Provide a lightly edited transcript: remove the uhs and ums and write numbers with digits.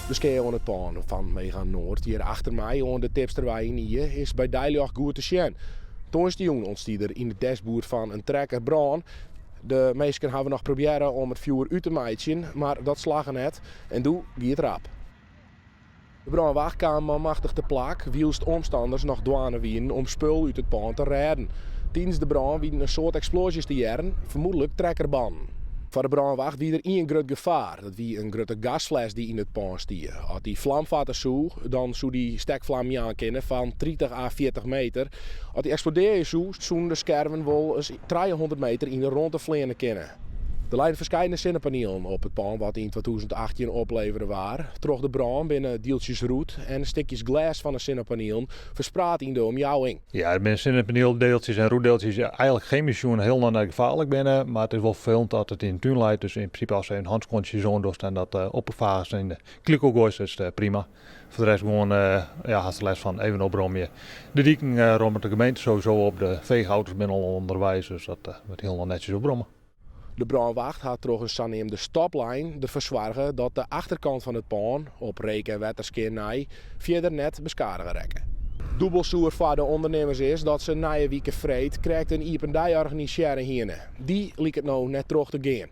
De skea oan it pân fan Mega Noord hjir achter my oan de Tipsterwei yn Ie is by deiljocht goed te sjen. Tongersdeitejûn ûntstie der yn it dashboard fan in trekker brân. De minsken hawwe noch probearre om it fjoer út te meitsjen, mar dat slagge net en doe gie it rap. De brânwacht kaam manmachtich te plak, wylst omstanners noch dwaande wienen om spul út it pân te rêden. Tidens de brân wienen in soad eksploazjes te hearren, fermoedlik trekkerbannen. Foar de brânwacht wie der ien grut gefaar, dat wie in grutte gasfles dy't yn it pân stie. As dy flam fatte soe, dan soe dy stekflam jaan kinne fan 30 à 40 meter. As dy eksplodearje soe, soenen de skerven wol ris 300 meter yn de rûnte fleane kinne. Der leine ferskate sinnepanielen op it pân wat yn 2018 oplevere waard. Troch de brân binne dieltsjes roet en stikjes glês fan de sinnepanielen ferspraat yn de omjouwing. Ja, it binne sinnepanieldelsjes en roetdeltsjes eigenlijk chemysk sjoen hielendal net gefaarlik binne, mar it is wol ferfelend dat it yn de tún leit. Dus yn prinsipe as even hantskuontsjes oandochst en dat opfagest en yn de kliko goaist, is it prima. Foar de rest gewoan, ja, hast der lêst fan, even opromje. De diken rommet de gemeente sowieso op, de feechauto's binne al ûnderweis, dus dat wurdt hielendal netsjes opromme. De brânwacht hat troch in saneamde stoplijn derfoar soarge dat de achterkant fan it pân, op reek en wetterskea nei, fierder net beskadige rekke. Dûbel soer foar de ûndernimmers is dat se nije wike freed krekt in iepen dei organisearre hiene. Dy liket no net troch te gean.